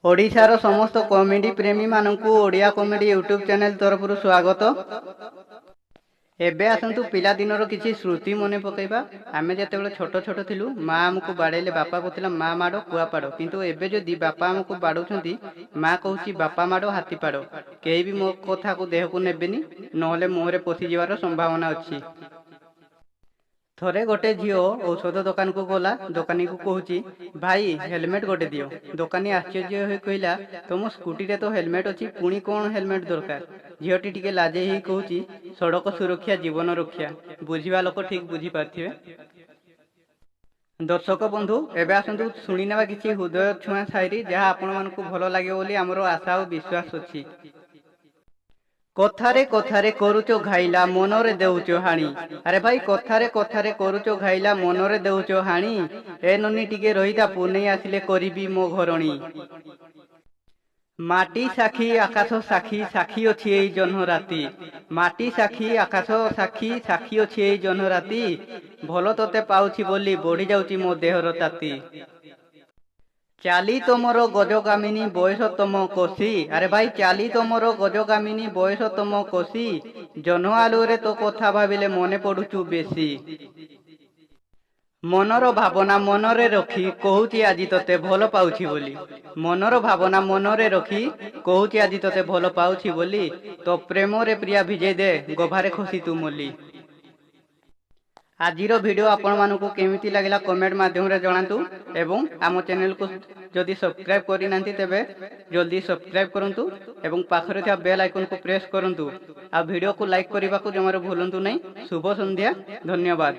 ଓଡ଼ିଶାର ସମସ୍ତ କମେଡି ପ୍ରେମୀମାନଙ୍କୁ ଓଡ଼ିଆ କମେଡି ୟୁଟ୍ୟୁବ୍ ଚ୍ୟାନେଲ୍ ତରଫରୁ ସ୍ୱାଗତ। ଏବେ ଆସନ୍ତୁ ପିଲାଦିନର କିଛି ସ୍ମୃତି ମନେ ପକାଇବା। ଆମେ ଯେତେବେଳେ ଛୋଟ ଛୋଟ ଥିଲୁ, ମା ଆମକୁ ବାଡ଼େଇଲେ ବାପା କହୁଥିଲା, "ମା ମାଡ଼ କୁଆପାଡ଼।" କିନ୍ତୁ ଏବେ ଯଦି ବାପା ଆମକୁ ବାଡ଼ଉଛନ୍ତି, ମା କହୁଛି, "ବାପା ମାଡ଼ ହାତୀପାଡ଼।" କେହି ବି ମୋ କଥାକୁ ଦେହକୁ ନେବେନି, ନହେଲେ ମୁହଁରେ ପଶିଯିବାର ସମ୍ଭାବନା ଅଛି। ଥରେ ଗୋଟେ ଝିଅ ଔଷଧ ଦୋକାନକୁ ଗଲା। ଦୋକାନୀକୁ କହୁଛି, "ଭାଇ, ହେଲମେଟ ଗୋଟେ ଦିଅ।" ଦୋକାନୀ ଆଶ୍ଚର୍ଯ୍ୟ ହୋଇ କହିଲା, "ତମ ସ୍କୁଟିରେ ତ ହେଲମେଟ ଅଛି, ପୁଣି କ'ଣ ହେଲମେଟ ଦରକାର?" ଝିଅଟି ଟିକେ ଲାଜେଇ ହେଇ କହୁଛି, "ସଡ଼କ ସୁରକ୍ଷା ଜୀବନ ରକ୍ଷା।" ବୁଝିବା ଲୋକ ଠିକ ବୁଝିପାରିଥିବେ। ଦର୍ଶକ ବନ୍ଧୁ, ଏବେ ଆସନ୍ତୁ ଶୁଣିନେବା କିଛି ହୃଦୟ ଛୁଆଁ ସାଇରି, ଯାହା ଆପଣମାନଙ୍କୁ ଭଲ ଲାଗିବ ବୋଲି ଆମର ଆଶା ଓ ବିଶ୍ୱାସ ଅଛି। କଥାରେ କଥାରେ କରୁଚ ଘାଇଲା, ମନରେ ଦେଉଚ ହାଣି। ଆରେ ଭାଇ, କଥାରେ କଥାରେ କରୁଚ ଘାଇଲା, ମନରେ ଦେଉଚ ହାଣି। ଏ ନନି, ଟିକେ ରହିଥା, ପୁନେଇ ଆସିଲେ କରିବି ମୋ ଘରଣୀ। ମାଟି ସାକ୍ଷୀ, ଆକାଶ ସାକ୍ଷୀ, ସାକ୍ଷୀ ଅଛି ଏଇ ଜହ୍ନ ରାତି। ମାଟି ସାକ୍ଷୀ, ଆକାଶ ସାକ୍ଷୀ, ସାକ୍ଷୀ ଅଛି ଏଇ ଜହ୍ନ ରାତି। ଭଲ ତତେ ପାଉଛି ବୋଲି ବଢି ଯାଉଛି ମୋ ଦେହର ତାତି। ଚାଲି ତମର ଗଜଗାମିନୀ, ବୟସ ତମ କଷି। ଆରେ ଭାଇ, ଚାଲି ତମର ଗଜଗାମିନୀ, ବୟସ ତମ କଷି। ଜହ୍ନ ଆଲୁଅରେ ତୋ କଥା ଭାବିଲେ ମନେ ପଡୁଛୁ ବେଶୀ। ମନର ଭାବନା ମନରେ ରଖି କହୁଛି ଆଜି ତତେ ଭଲ ପାଉଛି ବୋଲି। ମନର ଭାବନା ମନରେ ରଖି କହୁଛି ଆଜି ତତେ ଭଲ ପାଉଛି ବୋଲି। ତୋ ପ୍ରେମରେ ପ୍ରିୟା ଭିଜେଇ ଦେ, ଗଭାରେ ଖସି ତୁ ମଲି। ଆଜିର ଭିଡ଼ିଓ ଆପଣମାନଙ୍କୁ କେମିତି ଲାଗିଲା, କମେଣ୍ଟ ମାଧ୍ୟମରେ ଜଣାନ୍ତୁ ଏବଂ ଆମ ଚ୍ୟାନେଲକୁ ଯଦି ସବସ୍କ୍ରାଇବ୍ କରିନାହାନ୍ତି, ତେବେ ଜଲ୍ଦି ସବସ୍କ୍ରାଇବ୍ କରନ୍ତୁ ଏବଂ ପାଖରେ ଥିବା ବେଲ୍ ଆଇକନ୍କୁ ପ୍ରେସ୍ କରନ୍ତୁ। ଆଉ ଭିଡ଼ିଓକୁ ଲାଇକ୍ କରିବାକୁ ଜମାରୁ ଭୁଲନ୍ତୁ ନାହିଁ। ଶୁଭ ସନ୍ଧ୍ୟା, ଧନ୍ୟବାଦ।